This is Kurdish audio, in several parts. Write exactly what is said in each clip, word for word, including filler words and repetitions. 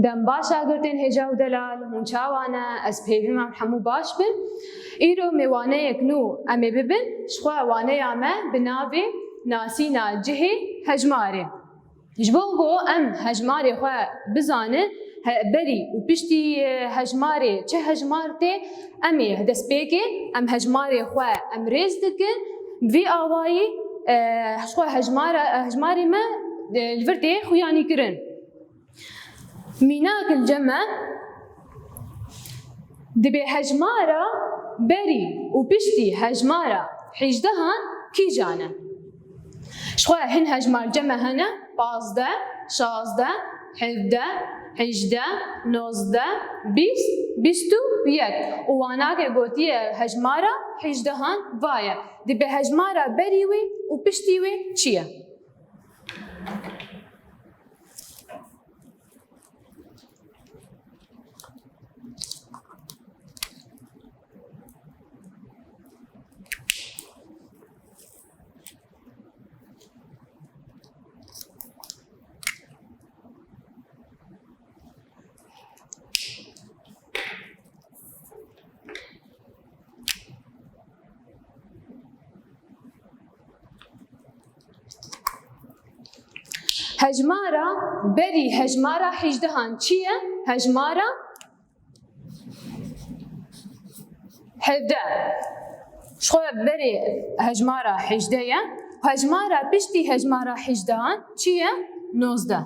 Dem baş şagirtên hêja û delal, hûn çawa ne? Ez pêvî me hemû baş bin. Îro mêwaneyek nû em ê bibin, ji xwe waneya me bi navê Nasîna Cihê Hejmarê. Ji bo ku em hejmarê xwe bizanin, he, berî û piştî, e, hejmarê çi hejmar tê, em ê destpêkê, em hejmarê xwe em rêz dikin, bi vî awayî, e, ji xwe hejmara, hejmarê me, e, li vir tê xuyanîkirin. Mînak li cem me, dibê hejmara berî û piştî hejmara hejdehan kîjan e? Ji xwe hin hejmar cem me hene, pazdeh, şazdeh, hevdeh, hejdeh, nozdeh, bîst, bîst û yek. Û wanakê gotiye hejmara hejdehan va ye. Dibê hejmara berî wê û piştî wê çi ye? Hejmara berî hejmara hejdehan çi ye? Hejmara hevdeh. Ji xwe berê hejmara hejdeh ye. Hejmara piştî hejmara hejdehan çi ye? Nozdeh.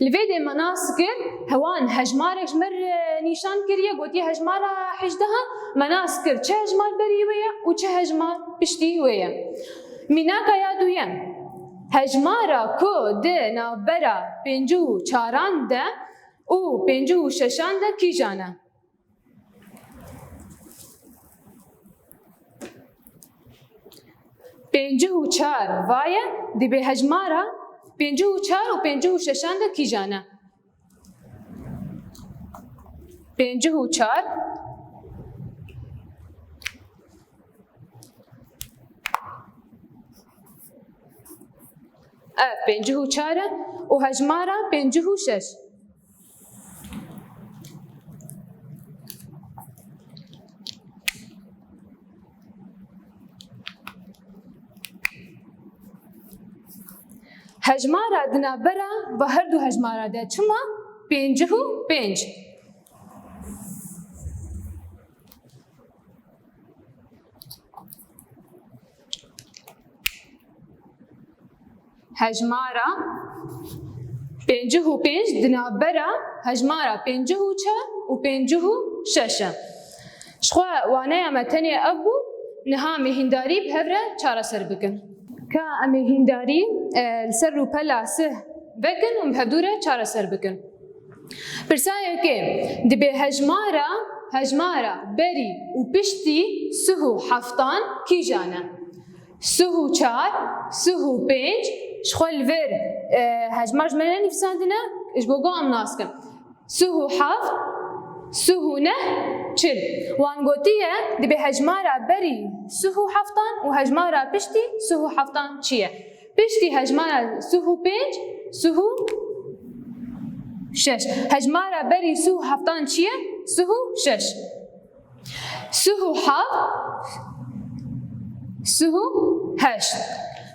Li vê de me nas kir, hewan hejmarek ji me re nîşan kiriye, gotiye hejmara hejdehan, me nas kir çi hejmar berî wê ye û çi hejmar piştî wê ye. Mînaka ya duyem, hejmara ku di navbera pêncî û çaran de û pêncî û şeşan de kîjan e? Pêncî û çar va ye, dibê hejmara pêncî û çar û pêncî û şeşan de kîjan e? Pêncî û çar. Ev pêncî û çar e û hejmara pêncî û şeş. Hejmara di navbera va her du hejmara de çima? Pêncî û pênc. Hejmara pêncî û pênc di navbera hejmara pêncî û çar û pêncî û şeş e. Ji xwe waneya me tenê ev bû, niha mîhîndarî bi hev re çareser bikin. Ka em ê hîndarî, e, li ser rûpela sih vekin û bi hevdû re çareser bikin. Pirsa yekê, dibê hejmara, hejmara berî û piştî sih û heftan kîjan e? Sih û çar, sih û pênc, ji xwe li vir, e, hejmar ji me nenivîsandine, ji bo ku em nas kin. Sih û heft, sih û neh, çil. Wan gotiye, dibê hejmara berî sih û heftan û hejmara piştî sih û heftan çi ye? Piştî hejmara sih û pênc, sih û şeş. Hejmara berî sih û heftan çi ye? Sih û şeş. Sih û heft, sih û heşt.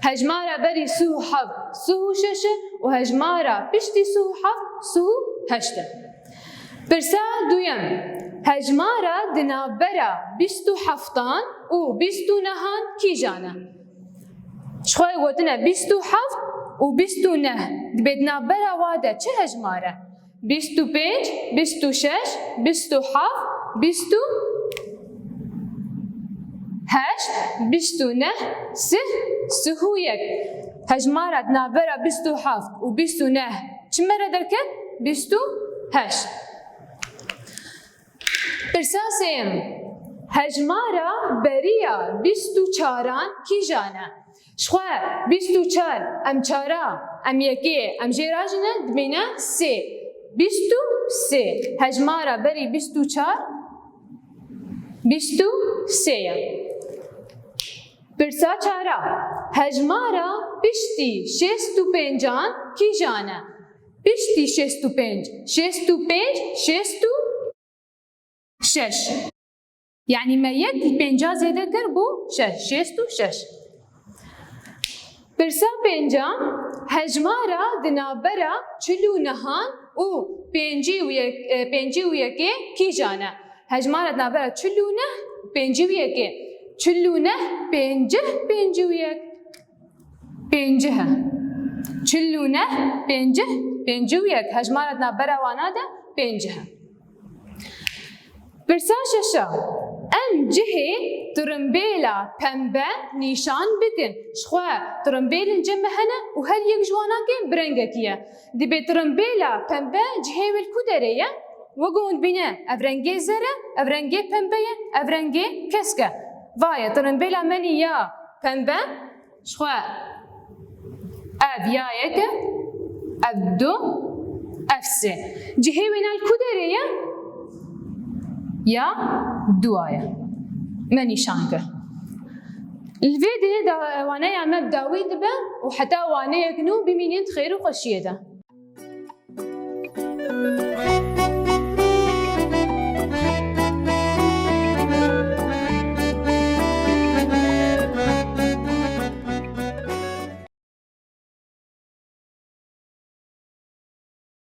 Hejmara berî sih û heft, sih û şeş e û hejmara piştî sih û heft, sih û heşt e. Pirsa duyem. Hejmara di navbera bîst û heftan û bîst û nehan kîjan e? Ji xwe gotine bîst û heft û bîst û neh. Dibê di navbera wa de çi hejmar e? Bîst û pênc, bîst û şeş, bîst û heft, bîst û heşt, bîst û neh, sih, sih û yek. Hejmara di navbera bîst û heft û bîst û neh çi me re derket? Bîst û heşt. Pirsa sêyem, hejmara beriya bîst û çaran kîjan e? Ji xwe bîst û çar, em çara, em yekê, em jê rajine, dimîne sê. Bîst û sê. Hejmara berî bîst û çar, bîst û sê ye. Pirsa çara, hejmara piştî şêst û pêncan kîjan e? Piştî şêst û pênc. Şêst û pênc, şêst û şeş. Yanî me yek li pênca zêde kir, bû şeş, şêst û şeş. Pirsa pênca, hejmara di navbera çil û nehan û pêncî û yek, e, pêncî û yekê kîjan e? Hejmara di navbera çil û neh û pêncî û yekê. Çil û neh, pêncih, pêncî û yek. Pêncih e. Çil û neh, pêncih, pêncî û yek. Hejmara di navbera wana de pêncih e. Pirsa şeşa. Em cihê tirimbêla pembe nîşan bikin. Ji xwe tirimbêlên cem me hene û her yek ji wana kê bi rengekî ye. Dibê tirimbêla pembe cihê wê li ku derê ye? Wek hûn dibîne, ev rengê zer e, ev rengê pembe ye, ev rengê kesk e. Va ye, tirimbêla menî ya pembe, ji xwe ev ya yek e, ev du, ev sê. Cihê wêna li ku derê ye? Ya dua ye. Me nîşan kir. Li vê dê da-, waneya me bi dawî dibe û heta waneyek nû bimînin di xêr û xweşiyê de.